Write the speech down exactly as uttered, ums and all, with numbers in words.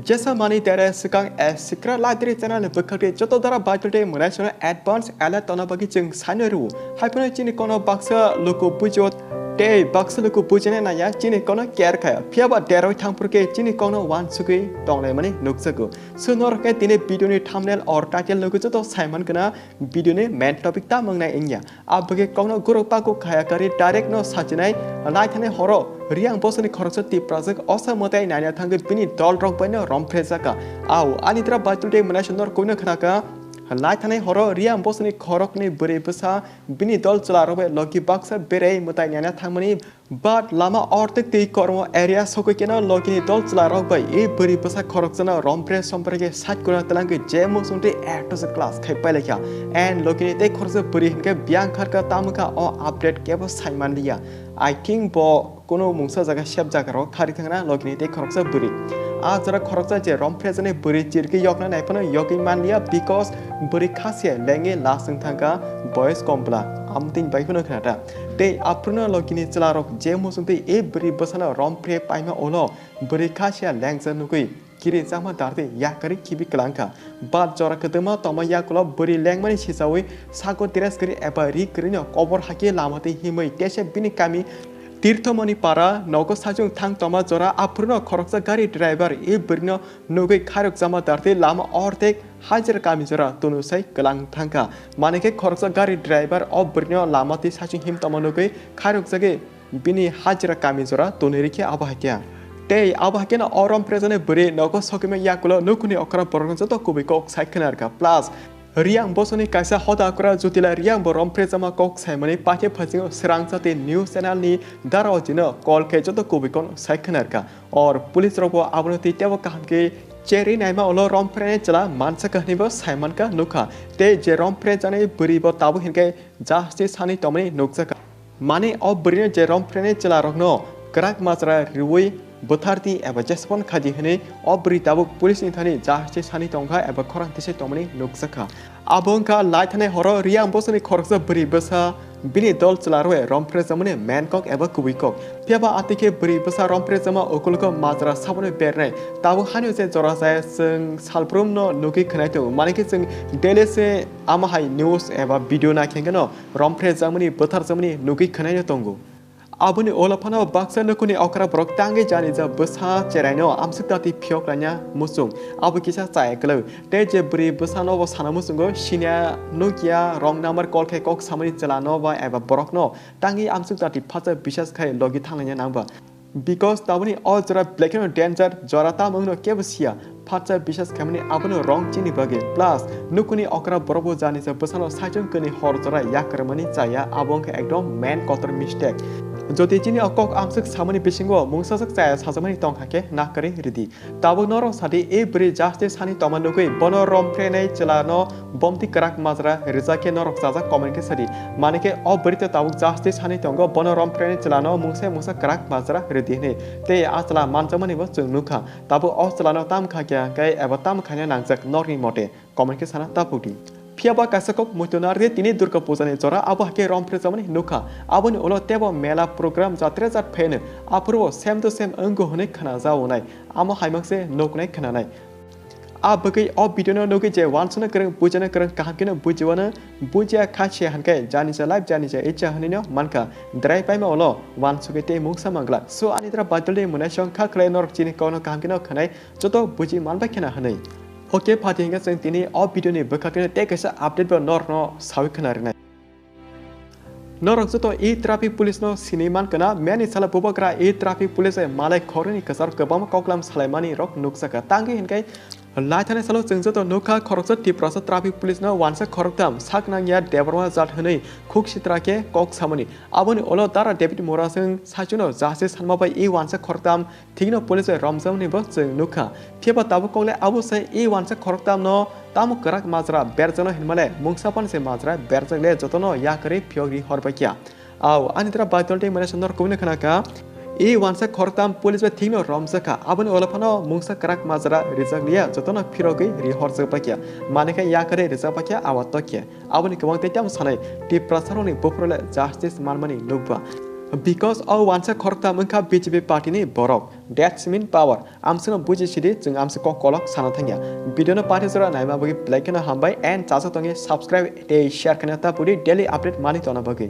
Jesa mani tere swkang a sikra ladri channel ni bwkhakti joto dara baitul tei mwnaisano advance alert tona bagwi chwng saino rwo. Haiphano chini kono baksa luku bujo tei baksa luku bujine naya chini kono care khaya. Phiyaba deroi thangphurkhe chini kokno wansugwi tonglaimani nukjago. So norokhe tini video ni thumbnail or title nugwi joto saiman gana video ni main topic ta mwngnai wngya. Abagwi kokno guruk paku khaya kari direct no sachinai. Laithani horo Riang bosoni khoroksa Tiprajwk osa mwtai naina thangwi bini dol rok baino romphre jaka. Au ani tra baitul tei mwnaisano rokno khnaka. Laithani horo Riang bosoni khorokni bwrwi bwsa bini dol chwla rok bai logi baksa berei mwtai naina thangmani. But lama ortek tei kormo area sokoi keno logini dol chwla rok bai e bwrwi bwsa khoroksano romphre somphre khe side kona twlangwi je muchungtwi eto se class khai pailai kha. And logini tei khoroksa bwrwi hinkhe biyang kharka tamukha o update kebo saimanliya. I think bo kono mungsa jaga sep jaga rok khari thangna logini tei khoroksa bwrwi. A jora khoroksa je romphre jani bwrwi chirki yokna naiphano yogwi manliya because bwrwi khasi lengwi last wng thangkha boys kombla amtwini bai phano khnata. Tei aphruno logini chwlarok je muchungtwi e bwrwi bwsano romphre paima ulo bwrwi khasiya lengsa nugwi kiri chama dartwi yakarwi khibi kwlangkha. But jora kwtwma tongma yakulo bwrwi lengmani sichawi sago dress kwrwi eba ri kwrwino kobor hakhe lama twi himwi tese bini kami Tirthomoni para nogo sachung thang tongma jora aphruno khoroksa gari driver e bwrwino nugwi khairok chama dartwi lama ortek hajra kami jora tunusai kwlang thangkha. Manwi khe khoroksa gari driver o bwrwino lama twi sachung him tongma nugwi khairok jagwi bini hajra kami jora tunwi rikhe abo hakhe. Tei abo hakheno o romphre jani bwrwi nogo sokima yakulo nukhungni okra borokno joto kubui kok sai khwnarkha. Plus Riang bosoni kaisa hoda kura Jutila Riang bo romphre jama kok saimani pathe phasingo srangsa tei news channel ni dara o jino call khe joto kubui kon sai khwnarkha. Or police rok bo abono tei tebo kaham khe cherwi naima ulo romphre ni chwla mansa kha hinwi bo saimankha nukha. Tei je romphre jani bwrwi bo tabuk hinkhe justice hani tongmani nukjakha. Mani o bwrwino je romphrenai chwlarokno kwrak majra riui bwthardi eba jesphon khaidi hwnwi o bwrwi tabuk police ni thani justice sani tongkha eba khorang tisai tongmani nukjakha. Abo wngkha laithanai horo Riang bosoni khoroksa bwrwi bwsa bini dol chwlarwi romphrejakmani main kok eba kubui kok. Phiyaba atikhe bwrwi bwsa romphrejakma ukulukho majra saboni bernai tabuk hani je jora jaya chwng salbrumno nugwi khwnai tongo. Manikhe chwng daily se ama hai news eba video naikhengeno romphrejakmani, bwtharjakmani nugwi khwnaino tongo. Aboni ulo phano baksa nukhungni okra borok tangwi janija bwsa cheraino amswk dati phiyok laina muchung. Abo kisa chaya kwlwi. Tei je bwrwi bwsano bo sana muchungo, sinia nukya, wrong number call khe kok samani chwlano ba eba borokno tangwi amswk dati phacha bisas khai logi thanglaina nangba. Because taboni o jora black and danger jora tamo wngno kebo siya, phatsa bisas khaimani abono wrong chini bagwi. Plus, nukhungni okra borok bo janisa bwsano saichung kwnwi hor jora yakarmani chaya, abo wngkha ekdom main kotor mistake. Jodi chini o kok amswk samani bisingo mungsaswk chaya sajagmani tongkha khe nakarwi ridi. Tabuk norok sadi e bwrwi justice hani tongma nugwi bono romphrenai chwlano bomti kwrak majra rijak khe norok chajak comment khe sadi. Manikhe o bwrwi to tabuk justice hani tongo, bono romphrenai chwlano mungsa mungsa kwrak majra ridi hwnwi. Tei a chwla manjakmani bo chwng nukha. Tabuk o chwlano tam kha khe hwnkhe eba tam khaina nangjak norni mote comment khe sana tapukdi. Phiyaba kaisa kok muitu nardi tini Durga Puja ni jora abo hakhe romphrejakmani nukha. Aboni ulo tebo mela program jatre jat pheno aphuru same to same wngkho hwnwi khna jaonai. Amo haimakse nuknai khwnanai. A bagwi o video no nugwi je wansukna kwrwng, bujana kwrwng kaham kheno bujiwano, bujiya kha se hankhe janisa life janisa icha hwnwino mankha. Drai paima ulo wansugwi tei mungsa manglak. So ani dra baitul de mwnai song kha khlai norok chini kokno kaham kheno khwnai joto buji manbai khena hwnwi. Okay, phatwi hwnkhe chwng tini o video ni bwkha kheno tei kaisa update bo norokno sawi khna rwnai. Norok joto e traffic police no sinui mankha na, meni salo bubagra e traffic police bai malai khoroknwi kwcharo kwbangma koklam salaimani rok nukjakha. Tangwi hinkhe laithani salo chwng joto nukha khoroksa Tiprasa traffic police no wansa khoroktham sak nangya Debbarma jat hwnwi khuk sitra khe kok samani. Aboni ulo Dara David Murasing saichwno justice sanma bai e wansa khoroktham thikno police bai romjakmani bo chwng nukha. Phiyaba tabuk kokle abo se e wansa khoroktham no tamo kwrak majra berjakno hinmale mungsa pan se majra berjak le jotono yakarwi phiyok ri horbai kya. Au, ani dra baitul tei mane sundor kubuni khna kha. E wansa khoroktham police bai thikno romjakha. Aboni ulo phano mungsa kwrak majra rijak liya jotono phirogwi ri horjak bai kya. Mane khe yakarwi rijak bai kya awa tokya. Aboni kwbang tei tamo sanai Tiprasarokni buphurole justice manmani nukba. Because o wansa khoroktham wngkha B J P party ni borok. That's mean power. Amsano buji sidi, chwng amsa kok kolok sana thangya. Video no party jora naima bagwi belai kheno hambai and chacha tongwi subscribe tei share khana ta puri daily update mani tona bagwi.